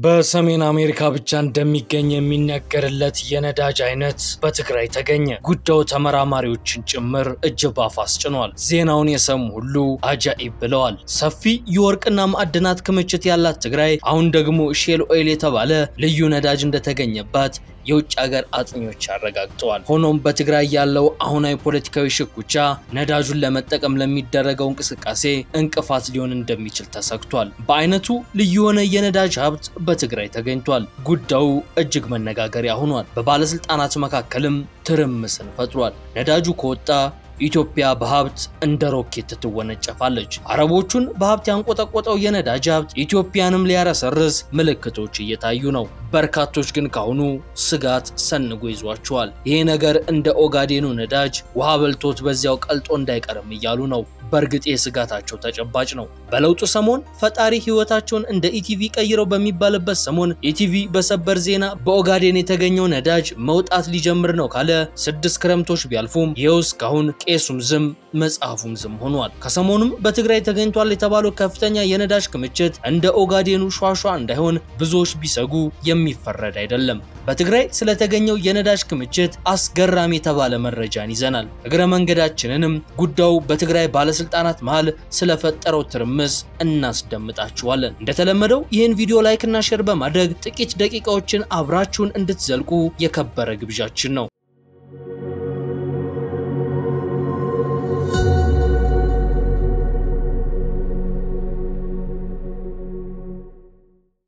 በሰሜን አሜሪካ ብቻ እንደሚገኝ የሚነገርለት የነዳጅ አይነት በትግራይ ተገኘ። ጉዳዩ ተመራማሪዎችን ጭምር እጅ ባፍ አስጭኗል። ዜናውን የሰሙ ሁሉ አጃኢብ ብለዋል። ሰፊ የወርቅና ማዕድናት ክምችት ያላት ትግራይ አሁን ደግሞ shale oil የተባለ ልዩ ነዳጅ እንደተገኘባት የውጭ ሀገር አጥኚዎች አረጋግጠዋል። ሆኖም በትግራይ ያለው አሁናዊ ፖለቲካዊ ሽኩቻ ነዳጁን ለመጠቀም ለሚደረገው እንቅስቃሴ እንቅፋት ሊሆን እንደሚችል ተሰግቷል። በአይነቱ ልዩ የሆነ የነዳጅ ሀብት በትግራይ ተገኝቷል። ጉዳዩ እጅግ መነጋገሪያ ሆኗል። በባለስልጣናት መካከልም ትርምስን ፈጥሯል። ነዳጁ ከወጣ ኢትዮጵያ በሀብት እንደ ሮኬት ትወነጨፋለች። አረቦቹን በሀብት ያንቆጠቆጠው የነዳጅ ሀብት ኢትዮጵያንም ሊያረሰርስ ምልክቶች እየታዩ ነው። በርካቶች ግን ካሁኑ ስጋት ሰንጎ ይዟቸዋል። ይሄ ነገር እንደ ኦጋዴኑ ነዳጅ ውሃ በልቶት በዚያው ቀልጦ እንዳይቀርም እያሉ ነው። በእርግጥ የስጋታቸው ተጨባጭ ነው። በለውጡ ሰሞን ፈጣሪ ህይወታቸውን እንደ ኢቲቪ ቀይረው በሚባልበት ሰሞን ኢቲቪ በሰበር ዜና በኦጋዴን የተገኘው ነዳጅ መውጣት ሊጀምር ነው ካለ 6 ክረምቶች ቢያልፉም ይኸው እስካሁን ቄሱም ዝም መጽሐፉም ዝም ሆኗል። ከሰሞኑም በትግራይ ተገኝቷል የተባለው ከፍተኛ የነዳጅ ክምችት እንደ ኦጋዴኑ ሿሿ እንዳይሆን ብዙዎች ቢሰጉ የሚፈረድ አይደለም። በትግራይ ስለተገኘው የነዳጅ ክምችት አስገራሚ የተባለ መረጃን ይዘናል። እግረ መንገዳችንንም ጉዳዩ በትግራይ ባለስልጣናት መሃል ስለፈጠረው ትርምስ እናስደምጣችኋለን። እንደተለመደው ይህን ቪዲዮ like እና share በማድረግ ጥቂት ደቂቃዎችን አብራችሁን እንድትዘልቁ የከበረ ግብዣችን ነው።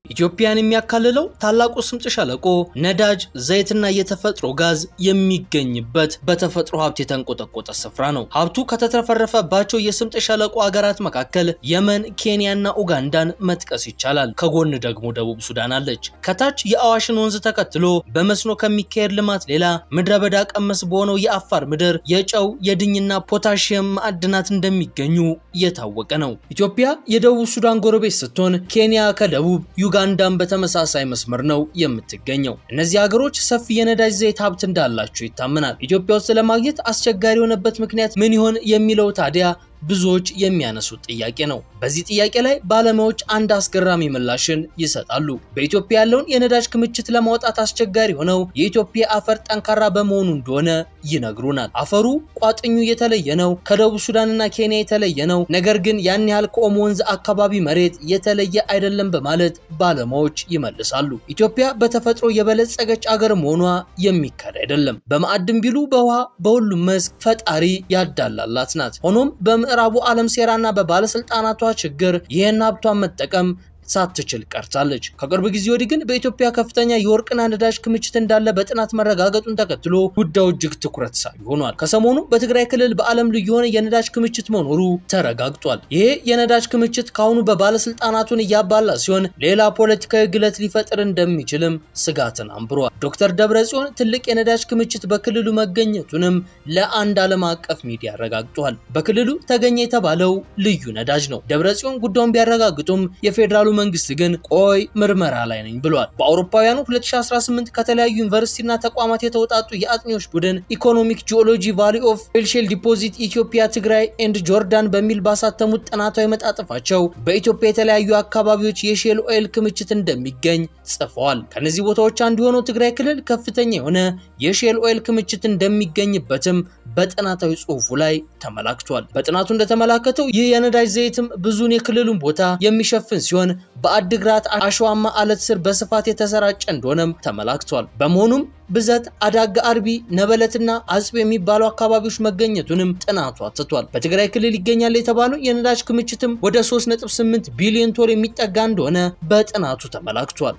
ኢትዮጵያን የሚያካልለው ታላቁ ስምጥ ሸለቆ ነዳጅ፣ ዘይትና የተፈጥሮ ጋዝ የሚገኝበት በተፈጥሮ ሀብት የተንቆጠቆጠ ስፍራ ነው። ሀብቱ ከተትረፈረፈባቸው የስምጥ ሸለቆ አገራት መካከል የመን፣ ኬንያና ኡጋንዳን መጥቀስ ይቻላል። ከጎን ደግሞ ደቡብ ሱዳን አለች። ከታች የአዋሽን ወንዝ ተከትሎ በመስኖ ከሚካሄድ ልማት ሌላ ምድረ በዳ ቀመስ በሆነው የአፋር ምድር የጨው የድኝና ፖታሺየም ማዕድናት እንደሚገኙ የታወቀ ነው። ኢትዮጵያ የደቡብ ሱዳን ጎረቤት ስትሆን ኬንያ ከደቡብ፣ ዩጋንዳም በተመሳሳይ መስመር ነው የምትገኘው። እነዚህ ሀገሮች ሰፊ የነዳጅ ዘይት ሀብት እንዳላቸው ይታመናል። ኢትዮጵያ ውስጥ ለማግኘት አስቸጋሪ የሆነበት ምክንያት ምን ይሆን የሚለው ታዲያ ብዙዎች የሚያነሱት ጥያቄ ነው። በዚህ ጥያቄ ላይ ባለሙያዎች አንድ አስገራሚ ምላሽን ይሰጣሉ። በኢትዮጵያ ያለውን የነዳጅ ክምችት ለማውጣት አስቸጋሪ ሆነው የኢትዮጵያ አፈር ጠንካራ በመሆኑ እንደሆነ ይነግሩናል። አፈሩ ቋጥኙ የተለየ ነው፣ ከደቡብ ሱዳንና ኬንያ የተለየ ነው፣ ነገር ግን ያን ያህል ከኦሞ ወንዝ አካባቢ መሬት የተለየ አይደለም በማለት ባለሙያዎች ይመልሳሉ። ኢትዮጵያ በተፈጥሮ የበለጸገች አገር መሆኗ የሚካድ አይደለም። በማዕድን ቢሉ በውሃ በሁሉም መስክ ፈጣሪ ያዳላላት ናት። ሆኖም በምዕራቡ ዓለም ሴራና በባለስልጣናቷ ችግር ይህን ሀብቷን መጠቀም ሳትችል ቀርታለች። ከቅርብ ጊዜ ወዲህ ግን በኢትዮጵያ ከፍተኛ የወርቅና ነዳጅ ክምችት እንዳለ በጥናት መረጋገጡን ተከትሎ ጉዳዩ እጅግ ትኩረት ሳቢ ሆኗል። ከሰሞኑ በትግራይ ክልል በዓለም ልዩ የሆነ የነዳጅ ክምችት መኖሩ ተረጋግጧል። ይሄ የነዳጅ ክምችት ካሁኑ በባለስልጣናቱን እያባላ ሲሆን ሌላ ፖለቲካዊ ግለት ሊፈጥር እንደሚችልም ስጋትን አንብሯል። ዶክተር ደብረጽዮን ትልቅ የነዳጅ ክምችት በክልሉ መገኘቱንም ለአንድ ዓለም አቀፍ ሚዲያ አረጋግጧል። በክልሉ ተገኘ የተባለው ልዩ ነዳጅ ነው። ደብረጽዮን ጉዳዩን ቢያረጋግጡም የፌዴራሉ መንግስት ግን ቆይ ምርመራ ላይ ነኝ ብሏል። በአውሮፓውያኑ 2018 ከተለያዩ ዩኒቨርሲቲና ተቋማት የተውጣጡ የአጥኚዎች ቡድን Economic Geology Value of Oil Shale Deposit Ethiopia Tigray and Jordan በሚል ባሳተሙት ጥናታዊ መጣጥፋቸው በኢትዮጵያ የተለያዩ አካባቢዎች የ shale oil ክምችት እንደሚገኝ ጽፈዋል። ከነዚህ ቦታዎች አንዱ የሆነው ትግራይ ክልል ከፍተኛ የሆነ የ shale oil ክምችት እንደሚገኝበትም በጥናታዊ ጽሑፉ ላይ ተመላክቷል። በጥናቱ እንደተመላከተው ይህ የነዳጅ ዘይትም ብዙውን የክልሉን ቦታ የሚሸፍን ሲሆን በአድግራት አሸዋማ አለት ስር በስፋት የተሰራጨ እንደሆነም ተመላክቷል። በመሆኑም ብዘት፣ አዳጋ አርቢ፣ ነበለትና አጽቢ የሚባሉ አካባቢዎች መገኘቱንም ጥናቱ አትቷል። በትግራይ ክልል ይገኛል የተባለው የነዳጅ ክምችትም ወደ 3.8 ቢሊዮን ቶን የሚጠጋ እንደሆነ በጥናቱ ተመላክቷል።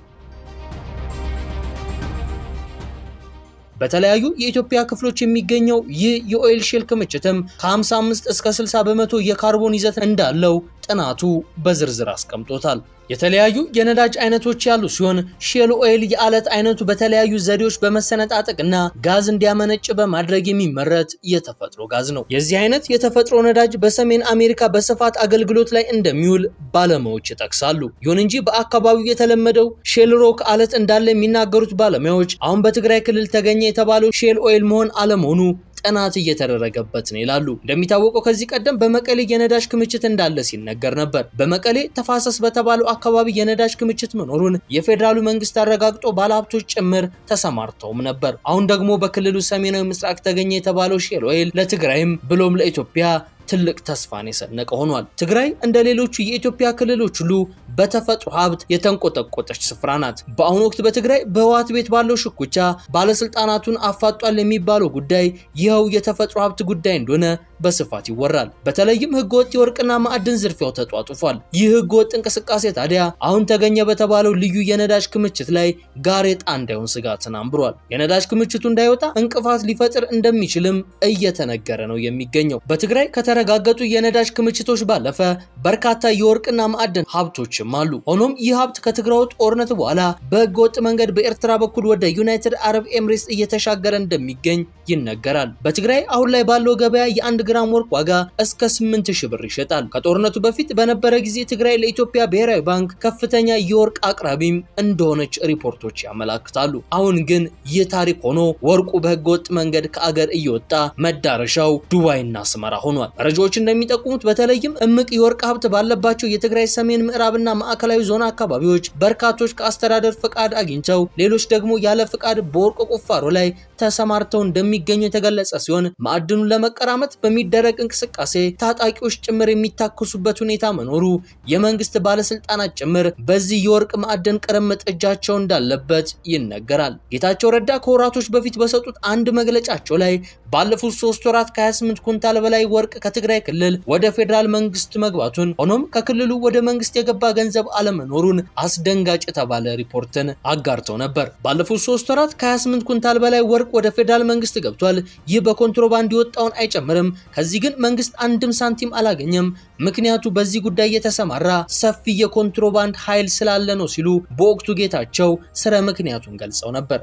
በተለያዩ የኢትዮጵያ ክፍሎች የሚገኘው ይህ የ oil shale ክምችትም ከ55 እስከ 60% የካርቦን ይዘት እንዳለው ጥናቱ በዝርዝር አስቀምጦታል። የተለያዩ የነዳጅ አይነቶች ያሉ ሲሆን shale oil የአለት አይነቱ በተለያዩ ዘዴዎች በመሰነጣጠቅና ጋዝ እንዲያመነጭ በማድረግ የሚመረት የተፈጥሮ ጋዝ ነው። የዚህ አይነት የተፈጥሮ ነዳጅ በሰሜን አሜሪካ በስፋት አገልግሎት ላይ እንደሚውል ባለሙያዎች ይጠቅሳሉ። ይሁን እንጂ በአካባቢው የተለመደው shale rock አለት እንዳለ የሚናገሩት ባለሙያዎች አሁን በትግራይ ክልል ተገኘ የተባለው shale oil መሆን አለመሆኑ ጥናት እየተደረገበት ነው ይላሉ። እንደሚታወቀው ከዚህ ቀደም በመቀሌ የነዳጅ ክምችት እንዳለ ሲነገር ነበር። በመቀሌ ተፋሰስ በተባለው አካባቢ የነዳጅ ክምችት መኖሩን የፌዴራሉ መንግስት አረጋግጦ ባለሀብቶች ጭምር ተሰማርተውም ነበር። አሁን ደግሞ በክልሉ ሰሜናዊ ምስራቅ ተገኘ የተባለው shale oil ለትግራይም ብሎም ለኢትዮጵያ ትልቅ ተስፋን የሰነቀ ሆኗል። ትግራይ እንደ ሌሎቹ የኢትዮጵያ ክልሎች ሁሉ በተፈጥሮ ሀብት የተንቆጠቆጠች ስፍራ ናት። በአሁኑ ወቅት በትግራይ በህወሓት ቤት ባለው ሽኩቻ ባለስልጣናቱን አፋጧል የሚባለው ጉዳይ ይኸው የተፈጥሮ ሀብት ጉዳይ እንደሆነ በስፋት ይወራል። በተለይም ህገወጥ የወርቅና ማዕድን ዝርፊያው ተጧጡፏል። ይህ ህገወጥ እንቅስቃሴ ታዲያ አሁን ተገኘ በተባለው ልዩ የነዳጅ ክምችት ላይ ጋሬጣ እንዳይሆን ስጋትን አንብሯል። የነዳጅ ክምችቱ እንዳይወጣ እንቅፋት ሊፈጥር እንደሚችልም እየተነገረ ነው የሚገኘው። በትግራይ ከተረጋገጡ የነዳጅ ክምችቶች ባለፈ በርካታ የወርቅና ማዕድን ሀብቶችም አሉ። ሆኖም ይህ ሀብት ከትግራዩ ጦርነት በኋላ በህገወጥ መንገድ በኤርትራ በኩል ወደ ዩናይትድ አረብ ኤምሬትስ እየተሻገረ እንደሚገኝ ይነገራል። በትግራይ አሁን ላይ ባለው ገበያ የአንድ ግራም ወርቅ ዋጋ እስከ 8000 ብር ይሸጣል። ከጦርነቱ በፊት በነበረ ጊዜ ትግራይ ለኢትዮጵያ ብሔራዊ ባንክ ከፍተኛ የወርቅ አቅራቢም እንደሆነች ሪፖርቶች ያመላክታሉ። አሁን ግን ይህ ታሪክ ሆኖ ወርቁ በህገወጥ መንገድ ከአገር እየወጣ መዳረሻው ዱባይና አስመራ ሆኗል። መረጃዎች እንደሚጠቁሙት በተለይም እምቅ የወርቅ ሀብት ባለባቸው የትግራይ ሰሜን ምዕራብና ማዕከላዊ ዞን አካባቢዎች በርካቶች ከአስተዳደር ፍቃድ አግኝተው ሌሎች ደግሞ ያለ ፍቃድ በወርቅ ቁፋሮ ላይ ተሰማርተው እንደሚገኙ የተገለጸ ሲሆን ማዕድኑን ለመቀራመት በሚደረግ እንቅስቃሴ ታጣቂዎች ጭምር የሚታከሱበት ሁኔታ መኖሩ የመንግስት ባለስልጣናት ጭምር በዚህ የወርቅ ማዕድን ቅርምት እጃቸው እንዳለበት ይነገራል። ጌታቸው ረዳ ከወራቶች በፊት በሰጡት አንድ መግለጫቸው ላይ ባለፉት 3 ወራት ከ28 ኩንታል በላይ ወርቅ ከትግራይ ክልል ወደ ፌዴራል መንግስት መግባቱን ሆኖም ከክልሉ ወደ መንግስት የገባ ገንዘብ አለመኖሩን አስደንጋጭ የተባለ ሪፖርትን አጋርተው ነበር። ባለፉት 3 ወራት ከ28 ኩንታል በላይ ወርቅ ወደ ፌዴራል መንግስት ገብቷል። ይህ በኮንትሮባንድ የወጣውን አይጨምርም። ከዚህ ግን መንግስት አንድም ሳንቲም አላገኘም። ምክንያቱ በዚህ ጉዳይ የተሰማራ ሰፊ የኮንትሮባንድ ኃይል ስላለ ነው ሲሉ በወቅቱ ጌታቸው ስረ ምክንያቱን ገልጸው ነበር።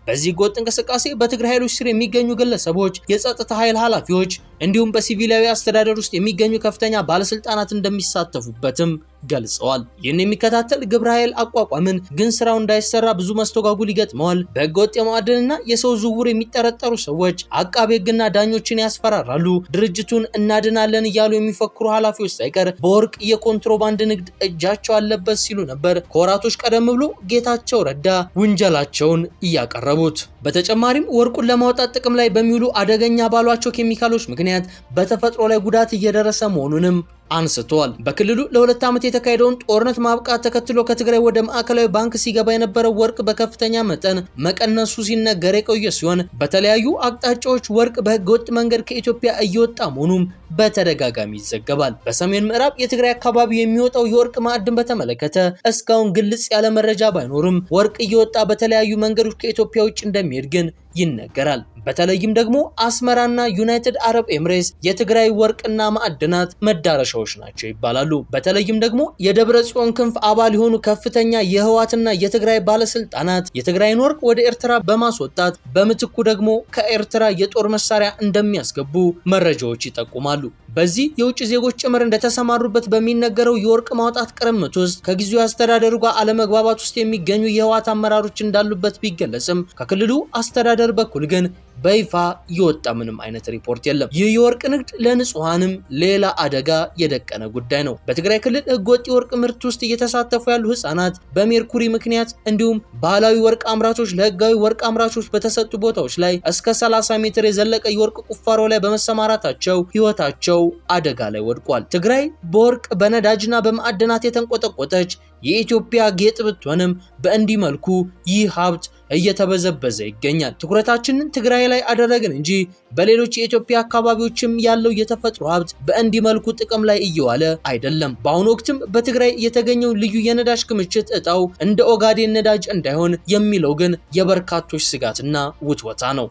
በዚህ ጎጥ እንቅስቃሴ በትግራይ ኃይሎች ስር የሚገኙ ግለሰቦች፣ የጸጥታ ኃይል ኃላፊዎች እንዲሁም በሲቪላዊ አስተዳደር ውስጥ የሚገኙ ከፍተኛ ባለስልጣናት እንደሚሳተፉበትም ገልጸዋል። ይህን የሚከታተል ግብረ ኃይል አቋቋምን፣ ግን ስራው እንዳይሰራ ብዙ መስተጓጉል ይገጥመዋል። በህገወጥ የማዕድንና የሰው ዝውውር የሚጠረጠሩ ሰዎች አቃቤ ሕግና ዳኞችን ያስፈራራሉ። ድርጅቱን እናድናለን እያሉ የሚፈክሩ ኃላፊዎች ሳይቀር በወርቅ የኮንትሮባንድ ንግድ እጃቸው አለበት ሲሉ ነበር ከወራቶች ቀደም ብሎ ጌታቸው ረዳ ውንጀላቸውን እያቀረቡት። በተጨማሪም ወርቁን ለማውጣት ጥቅም ላይ በሚውሉ አደገኛ ባሏቸው ኬሚካሎች ምክንያት በተፈጥሮ ላይ ጉዳት እየደረሰ መሆኑንም አንስተዋል። በክልሉ ለሁለት ዓመት የተካሄደውን ጦርነት ማብቃት ተከትሎ ከትግራይ ወደ ማዕከላዊ ባንክ ሲገባ የነበረው ወርቅ በከፍተኛ መጠን መቀነሱ ሲነገር የቆየ ሲሆን በተለያዩ አቅጣጫዎች ወርቅ በህገወጥ መንገድ ከኢትዮጵያ እየወጣ መሆኑም በተደጋጋሚ ይዘገባል። በሰሜን ምዕራብ የትግራይ አካባቢ የሚወጣው የወርቅ ማዕድን በተመለከተ እስካሁን ግልጽ ያለ መረጃ ባይኖርም ወርቅ እየወጣ በተለያዩ መንገዶች ከኢትዮጵያ ውጭ እንደሚሄድ ግን ይነገራል። በተለይም ደግሞ አስመራና ዩናይትድ አረብ ኤምሬትስ የትግራይ ወርቅና ማዕድናት መዳረሻዎች ናቸው ይባላሉ። በተለይም ደግሞ የደብረ ጽዮን ክንፍ አባል የሆኑ ከፍተኛ የህወሓትና የትግራይ ባለስልጣናት የትግራይን ወርቅ ወደ ኤርትራ በማስወጣት በምትኩ ደግሞ ከኤርትራ የጦር መሳሪያ እንደሚያስገቡ መረጃዎች ይጠቁማሉ። በዚህ የውጭ ዜጎች ጭምር እንደተሰማሩበት በሚነገረው የወርቅ ማውጣት ቅርምት ውስጥ ከጊዜያዊ አስተዳደሩ ጋር አለመግባባት ውስጥ የሚገኙ የህወሓት አመራሮች እንዳሉበት ቢገለጽም ከክልሉ አስተዳደር በኩል ግን በይፋ የወጣ ምንም አይነት ሪፖርት የለም። ይህ የወርቅ ንግድ ለንጹሃንም ሌላ አደጋ የደቀነ ጉዳይ ነው። በትግራይ ክልል ህገወጥ የወርቅ ምርት ውስጥ እየተሳተፉ ያሉ ህጻናት በሜርኩሪ ምክንያት እንዲሁም ባህላዊ ወርቅ አምራቾች ለህጋዊ ወርቅ አምራቾች በተሰጡ ቦታዎች ላይ እስከ 30 ሜትር የዘለቀ የወርቅ ቁፋሮ ላይ በመሰማራታቸው ህይወታቸው አደጋ ላይ ወድቋል። ትግራይ በወርቅ በነዳጅና በማዕድናት የተንቆጠቆጠች የኢትዮጵያ ጌጥ ብትሆንም በእንዲህ መልኩ ይህ ሀብት እየተበዘበዘ ይገኛል። ትኩረታችንን ትግራይ ላይ አደረግን እንጂ በሌሎች የኢትዮጵያ አካባቢዎችም ያለው የተፈጥሮ ሀብት በእንዲህ መልኩ ጥቅም ላይ እየዋለ አይደለም። በአሁኑ ወቅትም በትግራይ የተገኘው ልዩ የነዳጅ ክምችት እጣው እንደ ኦጋዴን ነዳጅ እንዳይሆን የሚለው ግን የበርካቶች ስጋትና ውትወታ ነው።